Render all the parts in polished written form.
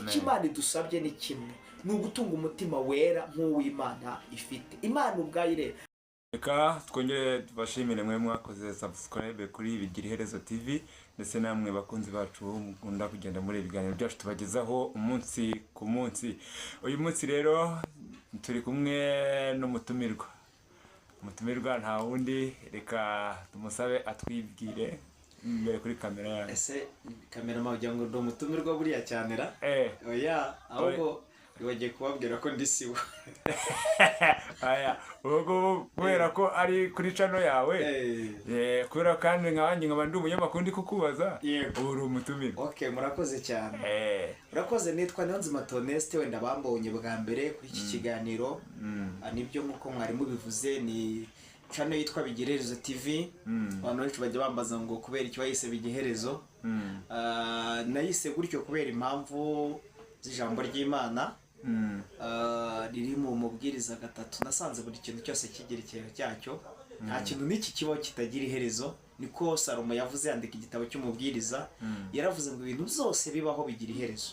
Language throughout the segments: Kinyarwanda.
Icyo Imana idusabye ni kimwe, ni ugutunga umutima wera nk'uw'Imana ifite. Imana ubwayo irera. Reka twongere tubashimire mwe mwakoze subscribe kuri Bigira Iherezo TV, ndetse namwe bakunzi bacu mukunda kugenda muri ibiganiro byacu tubagezaho umunsi ku munsi. Uyu munsi rero turi kumwe n'umutumirwa. Umutumirwa nta wundi, reka tumusabe atwibwire imbere kuri kamera yacu. Ese kamerama, ugira ngo ndi umutumirwa buriya cyane ra? Eh. Oya, ahubwo wibagiye kubabwira ko ndi sibo. Aya, ubu ngubu kubera ko ari kuri channel yawe, kubera kandi nkanjye nkaba ndi umunyamakuru ndi kukubaza, ubu uri umutumirwa. Ok, murakoze cyane. Urakoze. Nitwa Niyonzima Toneste. Wenda bambonye bwa mbere kuri iki kiganiro. Nibyo, nk'uko mwari mubivuze, ni channel yitwa Bigiherezo TV. Abantu benshi bajya bambaza ngo kubera icyo wayise Bigiherezo. Nayise gutyo kubera impamvu z'ijambo ry'Imana riri mu Mubwiriza 3. Nasanze buri kintu cyose kigira ikintu cyacyo, nta kintu n'iki kibaho kitagira iherezo. Niko Salomo yavuze yandika igitabo cy'Umubwiriza. Yaravuze ngo ibintu byose bibaho bigira iherezo.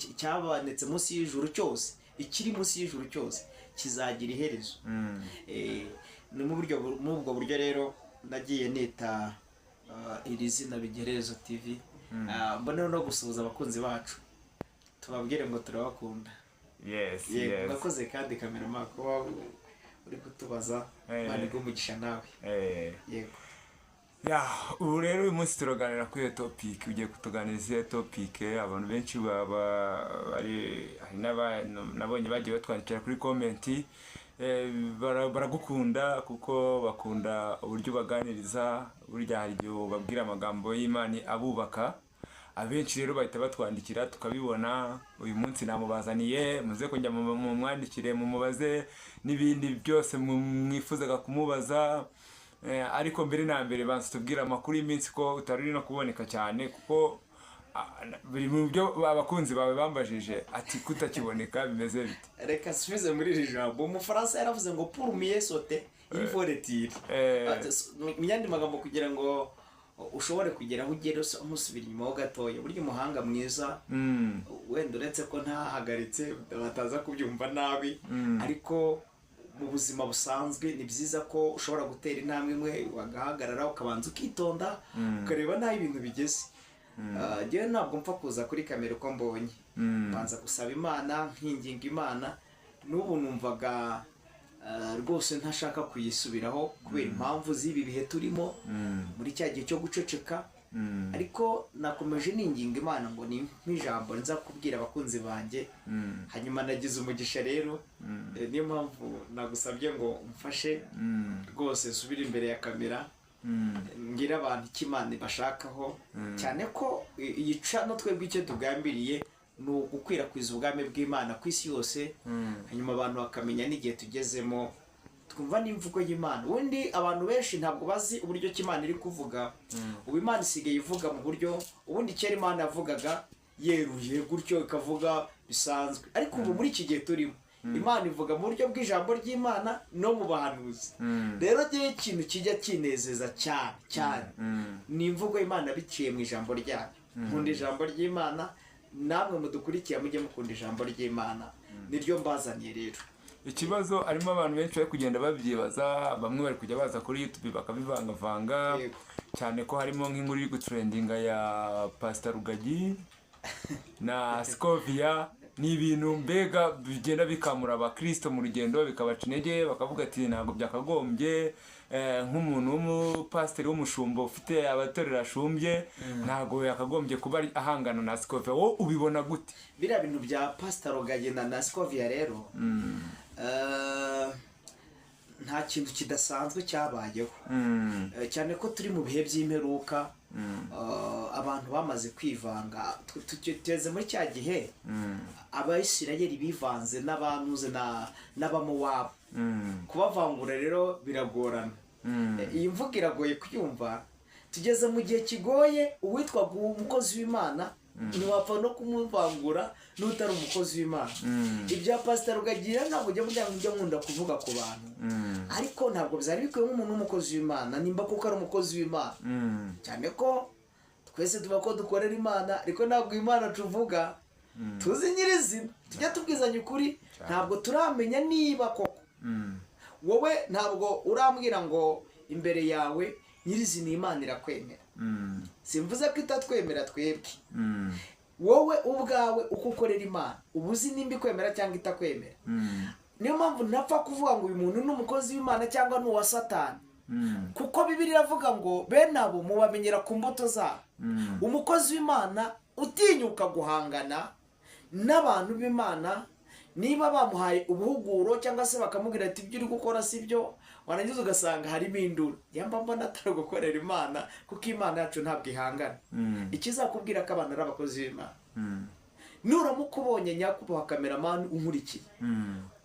Icyabonetse munsi y'ijuru cyose, ikiri munsi y'ijuru cyose kizagira iherezo. Ni muri ubwo buryo rero nagiye nita iri zina Bigerezo TV. Mboneho no gusuhuza abakunzi bacu, tubabwire ngo turabakunda. Yego. Urakoze kandi, kamerama, kuba uri kutubaza. Imana iguhe umugisha nawe. Yego. Ya, ubu rero uyu munsi turaganira kuri iyo topic. Ugiye kutuganiriza iyo topic abantu benshi baba bari, hari nabonye bagiye batwandikira kuri comment, baragukunda kuko bakunda uburyo ubaganiriza. Burya hari igihe ubabwira amagambo y'Imana abubaka. Abenshi rero bahita batwandikira tukabibona. Uyu munsi namubazaniye, muze kujya mumwandikire, mumubaze n'ibindi byose mwifuzaga kumubaza. Ariko mbere na mbere banza tubwire amakuru y'iminsi, ko utari uri no kuboneka cyane, kuko biri mu byo abakunzi bawe bambajije, ati kutakiboneka bimeze bite? Reka nsubize muri iri jambo. Umufaransa yaravuze ngo "Pour mieux sauter, il faut retirer." Mu yandi magambo, kugira ngo ushobore kugera aho ugera umusubira inyuma ho gatoya. Burya umuhanga mwiza, wenda uretse ko ntahagaritse bataza kubyumva nabi, ariko mu buzima busanzwe ni byiza ko ushobora gutera intambwe imwe ugahagarara, ukabanza ukitonda, ukareba n'aho ibintu bigeze. Njyewe ntabwo mpfa kuza kuri kamera uko mbonye. Mbanza gusaba Imana, nkinginga Imana. N'ubu numvaga rwose ntashaka kuyisubiraho kubera impamvu z'ibi bihe turimo, muri cya gihe cyo guceceka. Ariko nakomeje ninginga Imana ngo ni nk'ijambo nza kubwira abakunzi banjye. Hanyuma nagize umugisha rero. Niyo mpamvu nagusabye ngo umfashe rwose nsubire imbere ya kamera, mbwira abantu icyo Imana ibashakaho, cyane ko iyi channel twebwe icyo tugambiriye ni ugukwirakwiza ubwami bw'Imana ku isi yose, hanyuma abantu bakamenya n'igihe tugezemo, twumva n'imvugo y'Imana. Ubundi abantu benshi ntabwo bazi uburyo ki Imana iri kuvuga ubu. Imana isigaye ivuga mu buryo, ubundi kera Imana yavugaga yeruye gutyo, ikavuga bisanzwe, ariko ubu muri iki gihe turimo Imana ivuga mu buryo bw'ijambo ry'Imana no mu bahanuzi. Rero ngewe ikintu kijya kinezeza cyane cyane ni imvugo y'Imana biciye mu ijambo ryayo. Nkunda ijambo ry'Imana. Namwe mudukurikiye mujye mukunda ijambo ry'Imana, niryo mbazaniye rero. Ikibazo harimo abantu benshi bari kugenda babyibaza, bamwe bari kujya baza kuri YouTube bakabivangavanga, cyane ko harimo nk'inkuru iri gutrendinga ya Pastor Rugagi na Scovia. Ni ibintu mbega bigenda bikamura abakristo mu rugendo, bikabaca intege, bakavuga ati ntabwo byakagombye, nk'umuntu w'umupasiteri w'umushumba ufite abatorero ashumbye, ntabwo yakagombye kuba ahangana na Scovia. Wowe ubibona gute? Biriya bintu bya Pastor Rugagi na Scovia rero, nta kintu kidasanzwe cyabayeho. Cyane ko turi mu bihe by'imperuka, abantu bamaze kwivanga. Tugeze muri cya gihe Abayisirayeli bivanze n'abanuze n'Abamowabu. Kubavangura rero biragorana. Iyi mvugo iragoye kuyumva. Tugeze mu gihe kigoye. Uwitwaga umukozi w'Imana ntiwapfa no kumuvangura n'utari umukozi w'Imana. Ibya Pasita Rugagira, ntabwo ujya nkunda kuvuga ku bantu, ariko ntabwo byari bikwiye nk'umuntu w'umukozi w'Imana, nimba kuko ari umukozi w'Imana, cyane ko Twese tuba ko dukorera Imana, ariko ntabwo Imana tuvuga tuzi nyirizina. Tujya tubwizanya ukuri, ntabwo turamenya niba koko wowe ntabwo urambwira ngo imbere yawe nyirizina Imana irakwemera. Simvuze ko itatwemera twebwe. Wowe ubwawe uko ukorera Imana uba uzi nimba ikwemera cyangwa itakwemera. Niyo mpamvu ntapfa kuvuga ngo uyu muntu ni umukozi w'Imana cyangwa ni uwa Satani, kuko Bibiliya iravuga ngo bene abo mubamenyera ku mbuto zabo. Umukozi w'Imana utinyuka guhangana n'abantu b'Imana, niba bamuhaye ubuhuguro cyangwa se bakamubwira ati ibyo uri gukora si byo, warangiza ugasanga harimo induru, yamba mbona atari gukorera Imana, kuko Imana yacu ntabwo ihangana. Ikizakubwira ko abantu ari abakozi b'Imana, nuramuka ubonye nyakubahwa kameramani unkurikiye,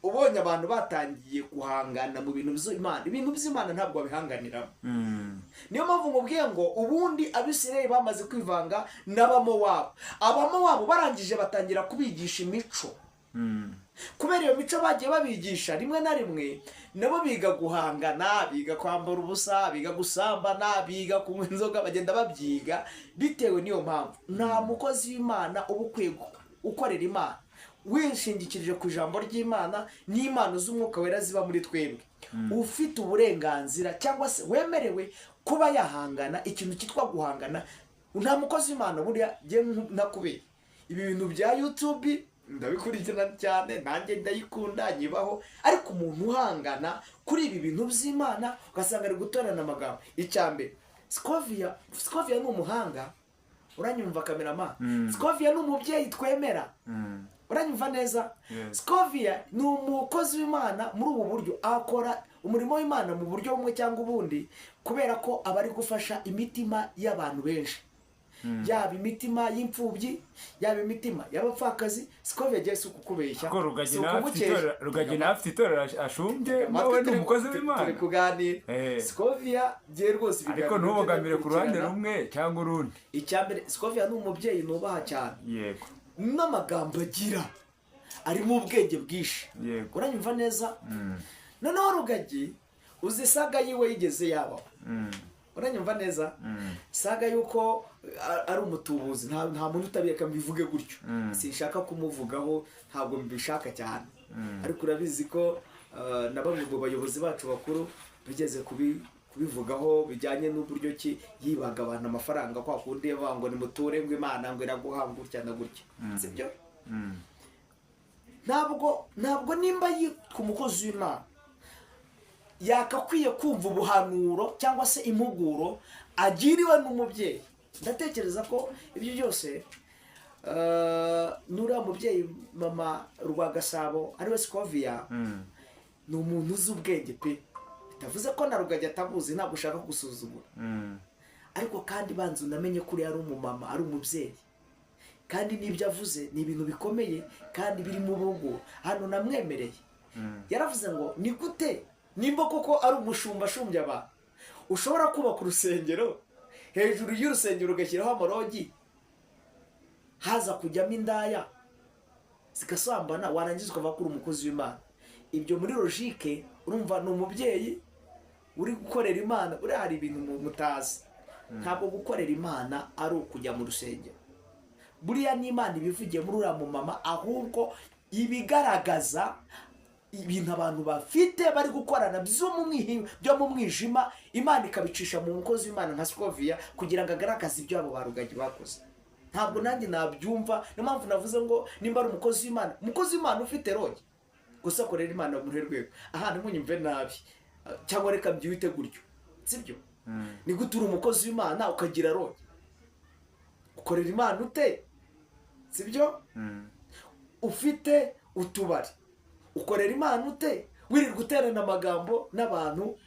ubonye abantu batangiye guhangana mu bintu by'Imana, ibintu by'Imana ntabwo babihanganiramo. Niyo mpamvu mubwiye ngo ubundi Abisirayeli bamaze kwivanga n'Abamowabu. Abamowabu barangije batangira kubigisha imico. Kubera iyo mico bagiye babigisha, rimwe na rimwe nabo biga guhangana, biga kwambara ubusa, biga gusambana, biga kunywa inzoga, bagenda babyiga bitewe n'iyo mpamvu. Nta mukozi w'Imana uba ukwiye ukorera Imana wishingikirije ku ijambo ry'Imana n'impano z'Umwuka Wera ziba muri twebwe, ufite uburenganzira cyangwa se wemerewe kuba yahangana. Ikintu cyitwa guhangana, nta mukozi w'Imana buriya njye nakubeye ibi bintu bya YouTube ndabikurikirana cyane, nanjye ndayikunda nyibaho, ariko umuntu uhangana kuri ibi bintu by'Imana ugasanga ari gutorana amagambo. Icyambere, Scovia ni umuhanga, uranyumva kamerama? Scovia ni umubyeyi twemera, uranyumva neza? Scovia ni umukozi w'Imana muri ubu buryo, akora umurimo w'Imana mu buryo bumwe cyangwa ubundi, kubera ko aba ari gufasha imitima y'abantu benshi, yaba imitima y'imfubyi, yaba imitima y'abapfakazi. Scovia agiye si ukukubeshya, Rugagi nawe afite itorero ashumbye, nawe ni umukozi w'Imana, turi kuganira. Scovia giye rwose ibiganiro, ariko ntubogamire ku ruhande rumwe cyangwa urundi. Icyambere, Scovia ni umubyeyi nubaha cyane, yego, n'amagambo agira arimo ubwenge bwinshi, uranyumva neza? Noneho Rugagi uzi saga yiwe yigeze yabaho, uranyumva neza? Saga yuko ari umutubuzi, nta muntu utabireka mbivuge gutyo, sinshaka kumuvugaho, ntabwo mbishaka cyane, ariko urabizi ko na bamwe mu bayobozi bacu bakuru bigeze kubivugaho bijyanye n'uburyo ki yibaga abantu amafaranga, kwa kundi bavuga ngo nimuture ngo Imana ngo iraguha gutya na gutya, sibyo? Ntabwo nimba yitwa umukozi w'Imana yakakwiye kumva ubuhanuro cyangwa se impuguro agiriwe n'umubyeyi. Ndatekereza ko ibyo byose nuriya mubyeyi mama Rwagasabo ariwe Scovia ni umuntu uzi ubwenge pe, bitavuze ko na Rugagi atabuzi, ntabwo ushaka gusuzugura, ariko kandi banza unamenye ko uriya ari umumama, ari umubyeyi, kandi n'ibyo avuze ni ibintu bikomeye kandi birimo ubuhuguro. Hano namwemereye, yaravuze ngo ni gute nimba koko ari umushumba ashumbye abantu, ushobora kubaka urusengero, hejuru y'urusengero ugashyiraho amarogi, haza kujyamo indaya zigasambana, warangiza ukava kuri umukozi w'Imana. Ibyo muri logique urumva ni umubyeyi uri gukorera Imana. Uriya hari ibintu mutazi, ntabwo gukorera Imana ari ukujya mu rusengero, buriya n'Imana ibivugiye muri uriya mumama, ahubwo ibigaragaza ibintu abantu bafite bari gukorana byo mu mwijima, Imana ikabicisha mu mukozi w'Imana nka Scovia kugira ngo agaragaze ibyo abo barugagi bakoze. Ntabwo nanjye nabyumva, niyo mpamvu navuze ngo nimba ari umukozi w'Imana, umukozi w'Imana ufite rogi gusa akorera Imana muri rwego, aha ntimunyumve nabi cyangwa reka mbyite gutyo, sibyo? Ni gute uri umukozi w'Imana ukagira rogi, ukorera Imana ute, sibyo? Ufite utubari ukorera Imana ute, wirirwa uterana amagambo n'abantu.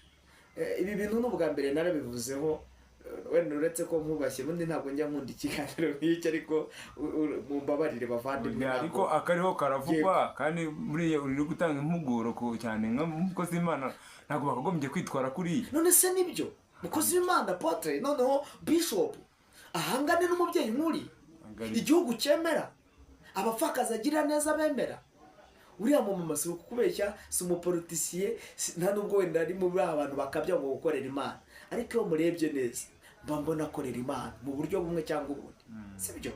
Ibi bintu n'ubwa mbere narabivuzeho, wenda uretse ko nkubashye ubundi ntabwo njya nkunda ikiganiro nk'iki, ariko mumbabarire bavandimwe, ariko akariho karavugwa, kandi muri uri gutanga impuguro cyane nk'umukozi w'Imana ntabwo bakagombye kwitwara kuri. None se nibyo mukozi w'Imana Apotre, noneho Bishop ahangane n'umubyeyi nk'uri, igihugu cyemera abapfakazi agira neza bemera. Uriya mumama si ukubeshya, si umupolitisiye, nta nubwo wenda ari muri abantu bakabya ngo gukorera Imana, ariko iyo murebye neza Mba mbona akorera Imana mu buryo bumwe cyangwa ubundi, sibyo?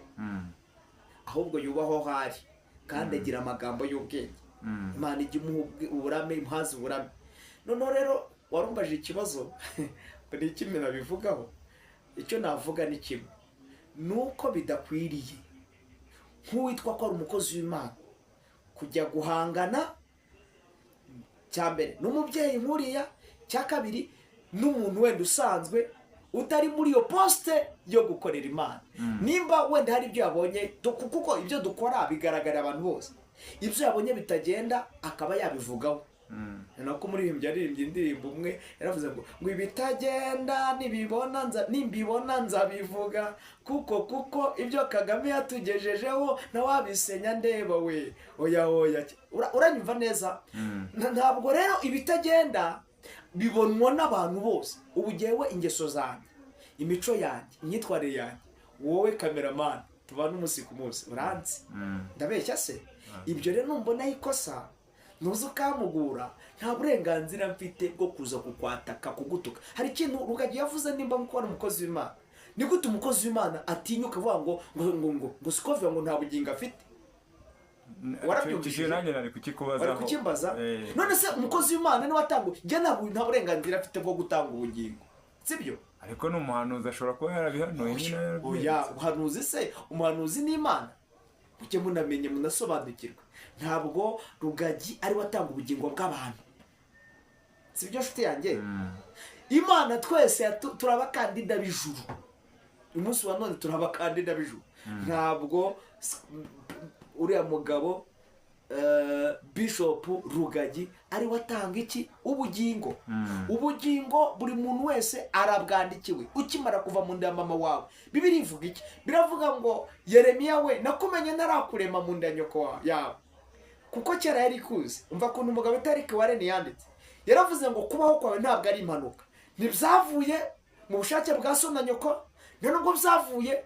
Ahubwo yubahwa aho ari, kandi agira amagambo y'ubwenge. Imana ijya imuha uburame, imuhaza uburame. Noneho rero warumbaje ikibazo ngo ni iki nabivugaho. Icyo navuga ni kimwe, ni uko bidakwiriye nk'uwitwa ko ari umukozi w'Imana kujya guhangana, cya mbere n'umubyeyi nk'uriya, cya kabiri n'umuntu wenda usanzwe utari muri iyo poste yo gukorera Imana. Nimba wenda hari ibyo yabonye, kuko ibyo dukora bigaragarira abantu bose, ibyo yabonye bitagenda akaba yabivugaho. Ni nako umuririmbyi yaririmbye indirimbo umwe, yaravuze ngo ibitagenda nibibona nimbibona nzabivuga, kuko ibyo Kagame yatugejejeho ntawabisenya ndeba we, oya oya. Uranyumva neza? Ntabwo rero ibitagenda bibonwa n'abantu bose. Ubu jyewe ingeso zanjye, imico yanjye, imyitwarire yanjye, wowe cameraman tubana umunsi ku munsi uranzi, ndabeshya se? Ibyo rero numbonaho ikosa ntuzi ukamugura, nta burenganzira mfite bwo kuza kukwataka, kugutuka. Hari ikintu Rugagi yavuze, nimba muko ari umukozi w'Imana, ni gute umukozi w'Imana atinyuka avuga ngo Scovia ngo nta bugingo afite? Warabyumvishije? Icyo nanjye nari kukikubazaho. Bari kukimbaza. None se umukozi w'Imana niwe atanga? Njye nta burenganzira afite bwo gutanga ubugingo, sibyo? Ariko ni umuhanuzi, ashobora kuba yarabihanuye nyine, Oya. yarabyeretse. Umuhanuzi se, umuhanuzi ni Imana? Mujye munamenye, munasobanukirwe, ntabwo Rugagi ari we atanga ubugingo bw'abantu, sibyo nshuti yanjye? Imana twese turi abakandida b'ijuru. Umunsi wa none turi abakandida b'ijuru. Ntabwo uriya mugabo Bishop Rugagi ari we atanga iki? Ubugingo. Ubugingo buri muntu wese arabwandikiwe ukimara kuva mu nda ya mama wawe. Bibiliya ivuga iki? Biravuga ngo: "Yeremiya we, nakumenye ntarakurema mu nda ya nyoko yawe," kuko kera yari ikuzi. Umva ukuntu umugabo Rick Warren yanditse, yaravuze ngo kubaho kwawe ntabwo ari impanuka, ntibyavuye mu bushake bwa so na nyoko, nta nubwo byavuye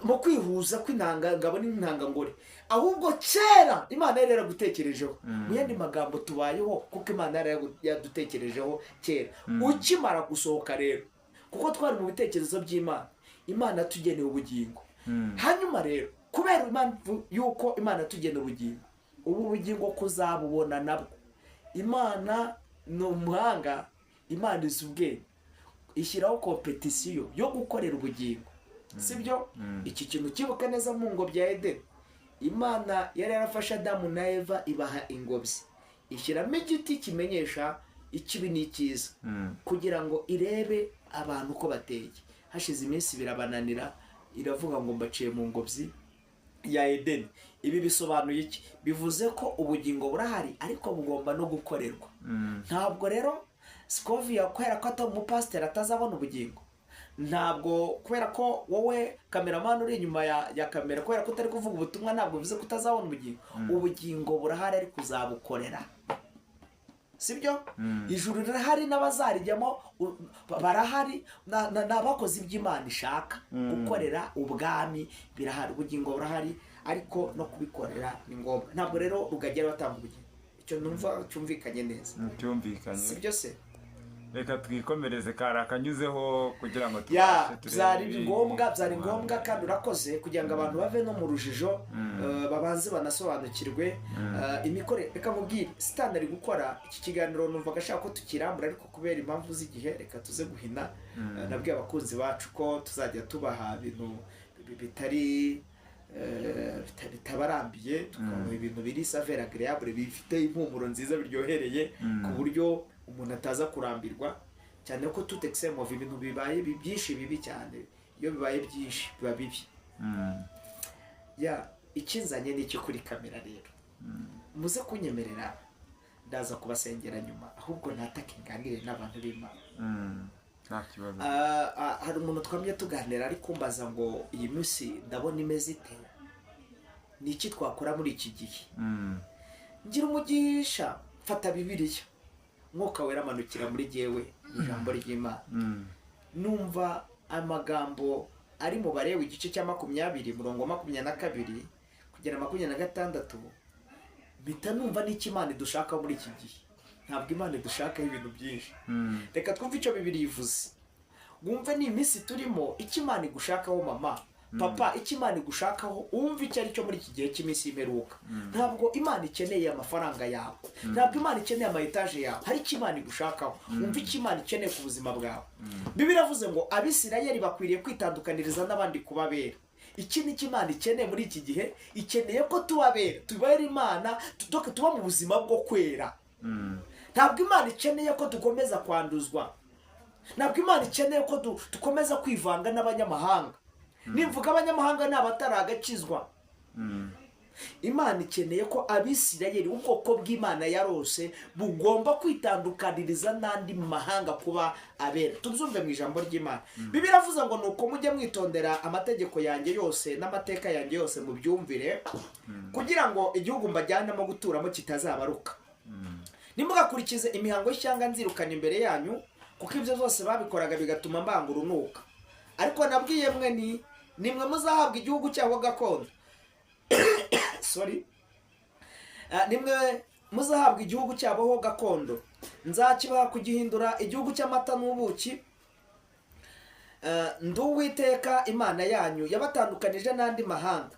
mu kwihuza kw'intangangabo n'intangangore, ahubwo kera Imana yari yaragutekerejeho. Mu yandi magambo, tubayeho kuko Imana yari yadutekerejeho kera. Ukimara gusohoka rero, kuko twari mu bitekerezo by'Imana, Imana yatugeneye ubugingo. Hanyuma rero kubera impamvu y'uko Imana yatugeneye ubugingo, ubu bugingo kuzabubona nabwo, Imana ni umuhanga, Imana izi ubwenge, ishyiraho compétition yo gukorera ubugingo, sibyo? Iki kintu kibuka neza, mu ngobyi ya Edeni, Imana yari yarafashe Adamu na Eva, ibaha ingobyi, ishyiramo igiti kimenyesha ikibi n'icyiza kugira ngo irebe abantu uko bateye. Hashize iminsi birabananira, iravuga ngo mbaciye mu ngobyi ya Edeni. Ibi bisobanuye iki? Bivuze ko ubugingo burahari, ariko bugomba no gukorerwa. Ntabwo rero Scovia, kubera ko atari umupasiteri, atazabona ubugingo. Ntabwo kubera ko wowe cameraman uri inyuma ya kamera, kubera ko utari kuvuga ubutumwa, ntabwo bivuze ko utazabona ubugingo. Ubugingo burahari, ariko uzabukorera, sibyo? Ijuru rirahari n'abazarijyamo barahari, ni abakoze ibyo Imana ishaka. Gukorera ubwami birahari, ubugingo burahari, ariko no kubikorera ni ngombwa. Ntabwo rero Rugagi batanga ubugingo. Icyo numva cyumvikanye neza. Cyumvikanye. Sibyo se? Reka twikomereze, kari akanyuzeho kugira ngo Ya. tubashe turebe Byari ngombwa, byari ngombwa, kandi urakoze kugira ngo abantu bave no mu rujijo, babanze banasobanukirwe imikorere. Reka mubwire, Sitani ari gukora iki kiganiro, numvaga ashaka ko tukirambura, ariko kubera impamvu z'igihe reka tuze guhina. Nabwiye abakunzi bacu ko tuzajya tubaha ibintu bitari bitabarambiye, tukabaha ibintu biri saveur agréable, bifite impumuro nziza, biryohereye, ku buryo umuntu ataza kurambirwa cyane, ko tout excès mauvais. Ibintu bibaye byinshi bibi cyane, iyo bibaye byinshi biba bibi. Ya, ikinzanye ni icyo kuri kamera rero, muze kunyemerera, ndaza kubasengera nyuma, ahubwo natake nganire n'abantu b'Imana. Nta kibazo. Hari umuntu twamye tuganira ari kumbaza ngo iyi minsi ndabona imeze ite, ni iki twakora muri iki gihe? Ngira umugisha, mfata Bibiliya, Mwuka Wera amanukira muri jyewe ijambo ry'Imana. Numva amagambo ari mu Barewe, igice cya 20, murongo wa 22 kugera 26, mpita numva n'icyo Imana idushakaho muri iki gihe. Ntabwo Imana idushakaho ibintu byinshi. Reka twumve icyo Bibiliya ivuze. Wumve ni iminsi turimo, icyo Imana igushakaho, mama, papa, icyo Imana igushakaho, wumve icyo ari cyo muri iki gihe cy'iminsi y'imperuka. Ntabwo Imana ikeneye amafaranga yawe, ntabwo Imana ikeneye ama etaje yawe, hari icyo Imana igushakaho. Wumve icyo Imana ikeneye ku buzima bwawe. Bibiliya iravuze ngo Abisirayeli bakwiriye kwitandukaniriza n'abandi kuba bera. Iki ni cyo Imana ikeneye muri iki gihe. Ikeneye ko tuba bera, tubera Imana, tuba mu buzima bwo kwera. Ntabwo Imana ikeneye ko dukomeza kwanduzwa, ntabwo Imana ikeneye ko dukomeza kwivanga n'abanyamahanga. Nimvuga abanyamahanga, ni abataragakizwa. Imana ikeneye ko Abisirayeli, ubwoko bw'Imana yarose, bugomba kwitandukaniriza n'andi mahanga kuba abera. Tubyumve mu ijambo ry'Imana. Bibiliya iravuze ngo: "Nuko mujye mwitondera amategeko yanjye yose n'amateka yanjye yose, mubyumvire, kugira ngo igihugu mbajyanamo guturamo kitazabaruka. Ntimugakurikize imihango y'ishyanga nzirukana imbere yanyu, kuko ibyo byose babikoraga bigatuma mbanga urunuka. Ariko nabwiye mwe ni nimwe muzahabwa igihugu cyabo gakondo." Sorry. "Nimwe muzahabwa igihugu cyabo ho gakondo, nzakibaha kugihindura igihugu cy'amata n'ubuki. Ndi Uwiteka Imana yanyu yabatandukanije n'andi mahanga.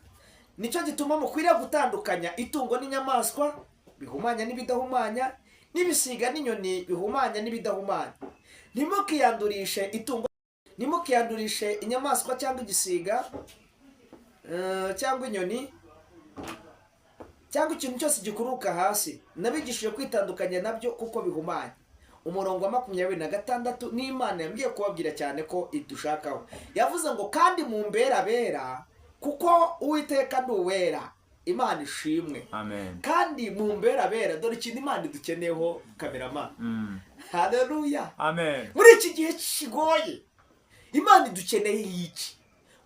Nicyo gituma mukwiriye gutandukanya itungo n'inyamaswa, bihumanya n'ibidahumanya, n'ibisiga n'inyoni, bihumanya n'ibidahumanya. Ntimukiyandurishe itungo, ntimukiyandurishe inyamaswa cyangwa igisiga cyangwa inyoni cyangwa ikintu cyose gikururuka hasi. Nabigishije kwitandukanya nabyo kuko bihumanya." Umurongo wa 26 n'Imana yambwiye kubabwira cyane ko idushakaho. Yavuze ngo: "Kandi mumbere abera, kuko Uwiteka ndi uwera." Imana ishimwe. Amen. Kandi mumbere abera. Dore ikintu Imana idukeneyeho, cameraman. Haleluya. Amen. Muri iki gihe kigoye, Imana idukeneye iki?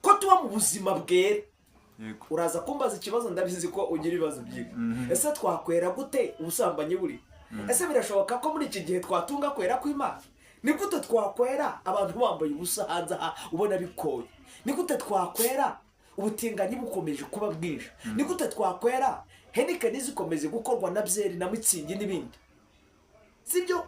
Ko tuba mu buzima bwera. Uraza kumbaza ikibazo, ndabizi ko ugira ibibazo byinshi. Ese twakwera gute ubusambanyi buri? Ese birashoboka ko muri iki gihe twatunga kwera kw'Imana? Ni gute twakwera abantu bambaye ubusa hanze aha ubona bikoye? Ni gute twakwera ubutinganyi bukomeje kuba bwinshi? Ni gute twakwera Heineken zikomeje gukorwa na byeri na Mützig n'ibindi, sibyo?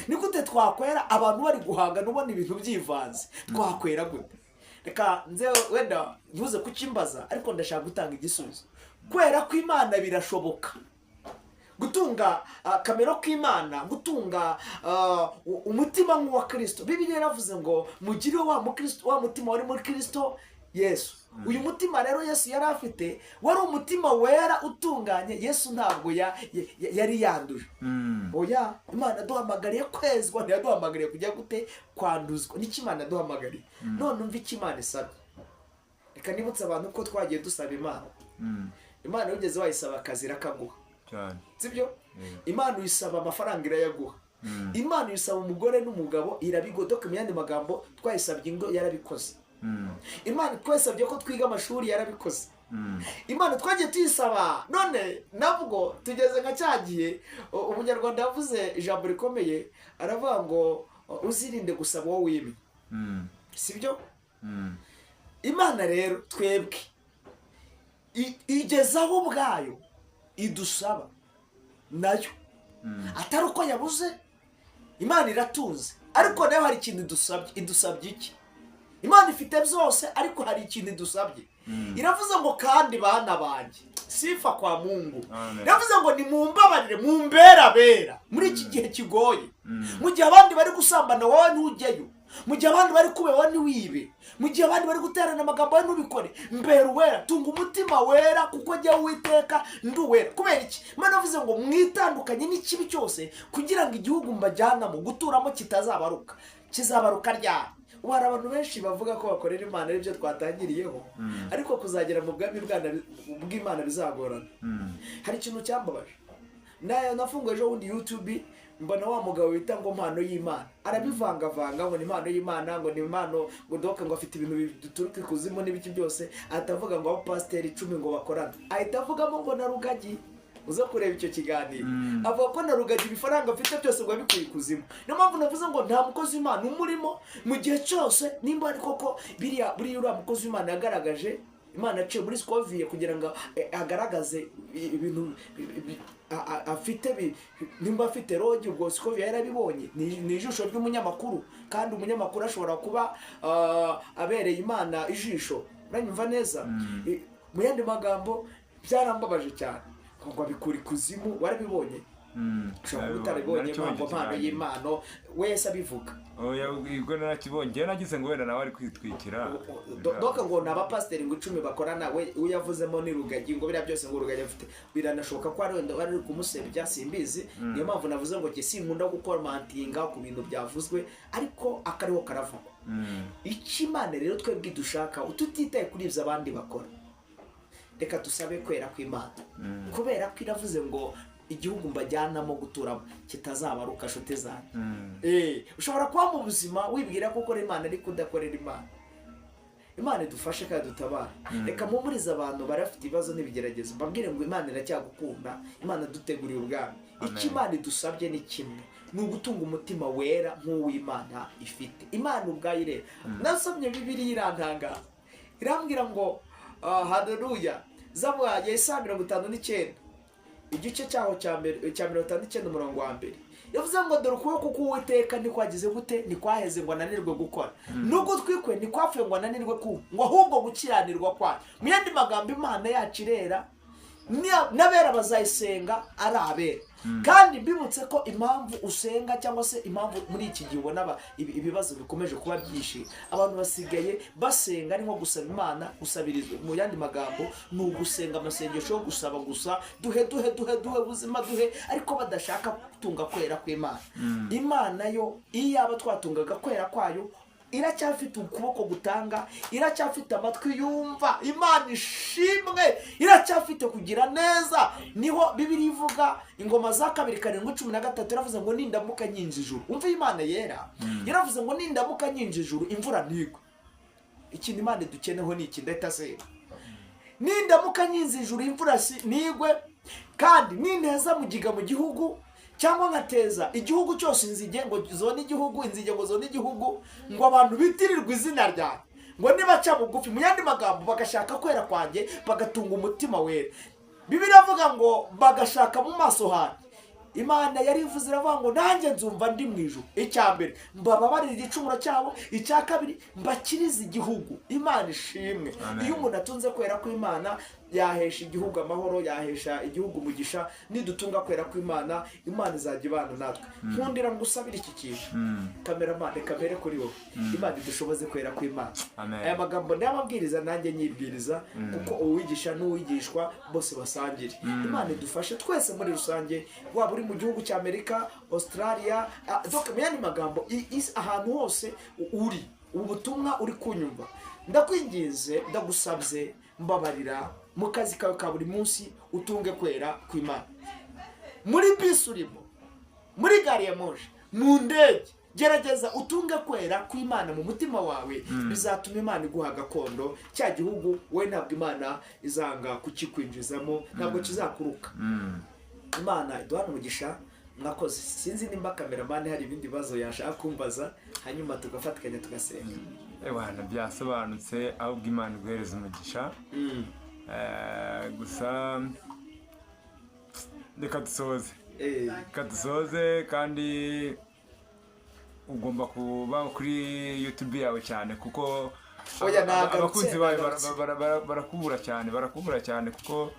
Ni gute twakwera abantu bari guhangana, ubona ibintu byivanze? Twakwera gute? Reka nze wenda ntuze kukimbaza, ariko ndashaka gutanga igisubizo. Kwera kw'Imana birashoboka. Gutunga kamero k'Imana, gutunga umutima nk'uwa Kirisito. Bibiliya yaravuze ngo: "Mugire wa mukristo, wa mutima wari muri Kirisito Yesu." Uyu mutima rero Yesu yari afite wari umutima wera utunganye. Yesu ntabwo yari yanduje. Oya, Imana yaduhamagariye kwezwa, ntiyaduhamagariye kujya gute? Kwanduzwa. Nicyo Imana yaduhamagariye. None umva icyo Imana isabye. Reka nibutse abantu ko twagiye dusaba Imana. Imana wigeze wayisaba akazi, irakaguha. Cyane. Sibyo? Imana uyisaba amafaranga, irayaguha. Imana uyisaba umugore n'umugabo, irabigodoka. Mu yandi magambo, twayisabye ingo, yarabikoze. Imana twasabye ko twiga amashuri, yarabikoze. Imana twagiye tuyisaba, none nabwo tugeze nka cya gihe Umunyarwanda yavuze ijambo rikomeye, aravuga ngo: "Uzirinde gusaba uwo wimye." Sibyo? Imana rero twebwe igezaho ubwayo idusaba nayo, atari uko yabuze. Imana iratunze, ariko nayo hari ikintu idusabye. Idusabye iki? Imana ifite byose, ariko hari ikintu idusabye. Iravuze ngo: "Kandi bana banjye." Sifa kwa Mungu. Amen. Iravuze ngo: "Nimumbabarire, mumbere abera muri iki gihe kigoye." Mu gihe abandi bari gusambana, wowe ntujyeyo. Mu gihe abandi bari kuba, wowe ntiwibe. Mu gihe abandi bari guterana amagambo, wowe ntubikore. Mbera uwera, tunga umutima wera, kuko jya Uwiteka ndi uwera. Kubera iki? Imana yavuze ngo: "Mwitandukanye n'ikibi cyose, kugira ngo igihugu mbajyanamo guturamo kitazabaruka." Kizabaruka ryari? Ubu hari abantu benshi bavuga ko bakorera Imana, aribyo twatangiriyeho, ariko kuzagera mu bwami bw'Imana bizagorana. Hari ikintu cyambabaje. Nayo nafunguye ejo bundi YouTube, mbona wa mugabo wita ngo Mpano y'Imana arabivangavanga, ngo ni impano y'Imana, ngo ni impano, ngo doke, ngo afite ibintu bituruka ikuzimu n'ibiki byose. Ahita avuga ngo abapasiteri 10 ngo bakorana, ahita avugamo ngo na Rugagi. Uza kureba icyo kiganiro, avuga ko na Rugagi ibifaranga afite byose ngo yabikuye ikuzimu. Niyo mpamvu navuze ngo nta mukozi w'Imana umurimo mu gihe cyose, nimba ari koko biriya, buriya uriya mukozi w'Imana yagaragaje. Imana yaciye muri Scovia kugira ngo agaragaze ibintu afite, nimba afite rogi, ubwo Scovia yarabibonye. Ni ijisho ry'umunyamakuru, kandi umunyamakuru ashobora kuba abereye Imana ijisho. Uranyumva neza? Mu yandi magambo, byarambabaje cyane ngo abikura ikuzimu. Warabibonye? Ushobora kuba utarabibonye. Narakibonye. Mpamvu mpano Ikiganiro. y'impano wese abivuga. Oya, ubwo narakibonye. Njyewe nagize ngo wenda nawe ari kwitwikira. Donc ngo ni abapasiteri ngo 10 bakorana, we uyavuzemo ni Rugagi, ngo biriya byose ngo Rugagi afite. Biranashoboka ko ari wenda wari uri kumusebya, simbizi. Niyo mpamvu navuze ngo njye sinkunda gukomantinga ku bintu byavuzwe, ariko akariho karavugwa. Icyo Imana rero twebwe dushaka, tutitaye kuri ibyo abandi bakora, reka dusabe kwera kw'Imana, kubera ko iravuze ngo igihugu mbajyanamo guturamo kitazabaruka. Nshuti zanjye, ushobora kuba mu buzima wibwira ko ukora Imana ariko udakorera Imana. Imana idufashe kandi dutabare. Reka mpumurize abantu bari bafite ibibazo n'ibigeragezo, mbabwire ngo Imana iracyagukunda. Imana duteguriye ubwami. Icyo Imana idusabye ni kimwe, ni ugutunga umutima wera nk'uw'Imana ifite. Imana ubwayo irera. Nasomye Bibiliya irantangaza, irambwira ngo haleluya, zabwa Yesaya 59, igice cyaho cya mbere cya 59, umurongo wa mbere, yavuze ngo dore ukuboko k'Uwiteka ntikwagize gute? Ntikwaheze ngo ananirwe gukora, n'ugutwi kwe ntikwapfuye ngo ananirwe kumva, ngo ahubwo gukiranirwa kwayo. Mu yandi magambo, Imana yacu irera, n'abera bazayisenga ari abera. Kandi mbibutse ko impamvu usenga, cyangwa se impamvu muri iki gihe ubona ibibazo bikomeje kuba byinshi, abantu basigaye basenga ari nko gusaba Imana, gusabiriza. Mu yandi magambo, ni ugusenga amasengesho yo gusaba gusa, duhe, duhe, duhe, duhe ubuzima, duhe, ariko badashaka gutunga kwera kw'Imana. Imana yo, iyo yaba twatungaga kwera kwayo, iracyafite ukuboko gutanga, iracyafite amatwi yumva. Imana ishimwe, iracyafite kugira neza. Niho Bibiliya ivuga, Ingoma za Kabiri 7:13, iravuze ngo nindamuka nkinze ijuru. Umva, Imana yera yaravuze ngo nindamuka nkinze ijuru, imvura ntigwe. Ikintu Imana idukeneho ni iki? Ndahita senga. Nindamuka nkinze ijuru, imvura ntigwe, kandi ninteza mugiga mu gihugu, cyangwa nkateza igihugu cyose inzige ngo zone igihugu, inzige ngo zone igihugu, ngo abantu bitirirwe izina ryanjye, ngo nibaca bugufi, mu yandi magambo bagashaka kwera kwanjye, bagatunga umutima wera, Bibiliya iravuga ngo bagashaka mu maso hanjye, Imana yari ivuze, iravuga ngo nanjye nzumva ndi mu ijuru. Icya mbere, mbababarire igicumuro cyabo. Icya kabiri, mbakirize igihugu. Imana ishimwe. Amen. Iyo umuntu atunze kwera kw'Imana, yahesha igihugu amahoro, yahesha igihugu umugisha. Nidutunga kwera kw'Imana, Imana izajya ibana natwe. Nkundira ngusabire iki kintu, cameraman, reka mbere kuri wowe. Imana idushoboze kwera kw'Imana. Amen. Aya magambo ndayababwiriza nanjye nyibwiriza, kuko uwigisha n'uwigishwa bose basangire. Imana idufashe twese muri rusange, waba uri mu gihugu cya Amerika, Australia, donc mu yandi magambo ahantu hose uri, ubu butumwa uri kunyumva, ndakwinginze, ndagusabye, mbabarira, mu kazi kawe ka buri munsi utunge kwera kw'Imana. Muri bisi urimo, muri gari ya moshi, mu ndege, gerageza utunge kwera kw'Imana mu mutima wawe. Bizatuma Imana iguha gakondo. Cya gihugu we ntabwo Imana izanga kukikwinjizamo, ntabwo kizakuruka. Imana iduhane umugisha. Mwakoze. Sinzi nimba cameraman hari ibindi bibazo yashaka kumbaza, hanyuma tugafatikanya tugasenga. Ewana, byasobanutse. Ahubwo Imana iguhereza umugisha. Gusa reka dusoze. Reka dusoze, kandi ugomba kuba kuri YouTube yawe cyane, kuko Oya, nagarutse, abakunzi bawe nagarutse. barakubura cyane, barakubura cyane, kuko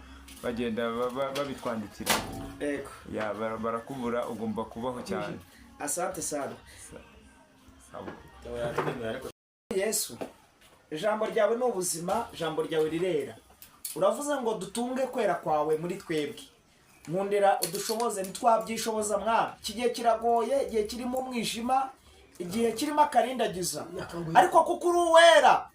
bagenda babitwandikira. Yego. Ya, barakubura, ugomba kubaho cyane. Asante sana. Sawa. Yesu, ijambo ryawe ni ubuzima, ijambo ryawe rirera. Uravuze ngo dutunge kwera kwawe muri twebwe. Nkundira udushoboze, ntitwabyishoboza mwana. Iki gihe kiragoye, igihe kirimo umwijima, igihe kirimo akarindagiza, ariko kuko uri uwera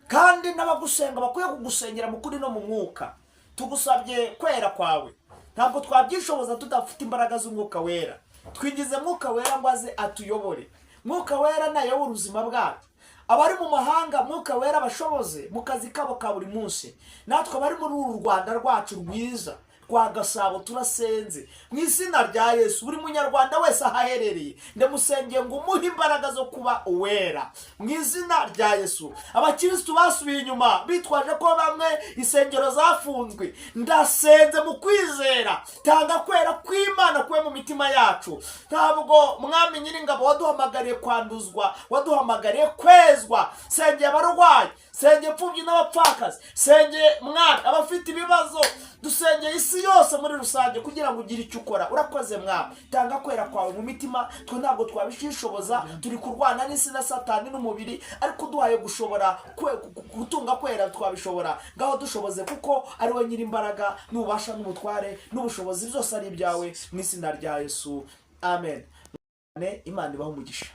kandi n'abagusenga bakwiye kugusengera mu kuri no mu mwuka, tugusabye kwera kwawe. Ntabwo twabyishoboza tudafite imbaraga z'Umwuka Wera. Twinjize Mwuka Wera ngo aze atuyobore. Mwuka Wera nayobora ubuzima bwacu. Abari mu mahanga, Mwuka Wera bashoboze mu kazi kabo ka buri munsi. Natwe abari muri uru Rwanda rwacu rwiza. Rwa Gasabo, turasenze mu izina rya Yesu. Buri Munyarwanda wese aho aherereye, ndamusengeye ngo umuhe imbaraga zo kuba uwera mu izina rya Yesu. Abakirisitu basubiye inyuma bitwaje ko bamwe insengero zafunzwe, ndasenze mu kwizera, tanga kwera kw'Imana kube mu mitima yacu. Ntabwo, Mwami Nyiringabo, waduhamagariye kwanduzwa, waduhamagariye kwezwa. Sengeye abarwayi, sengeye imfubyi n'abapfakazi, sengeye, Mwami, abafite ibibazo, dusengeye isi yose muri rusange kugira ngo ugire icyo ukora. Urakoze, Mwami, tanga kwera kwawe mu mitima. Twe ntabwo twabishishoboza, turi kurwana n'isi na Satani n'umubiri, ariko uduhaye gushobora gutunga kwera twabishobora. Ngaho dushoboze, kuko ari we nyir'imbaraga n'ububasha n'ubutware n'ubushobozi, byose ari ibyawe. Mu izina rya Yesu, amen. Imana ibahe umugisha.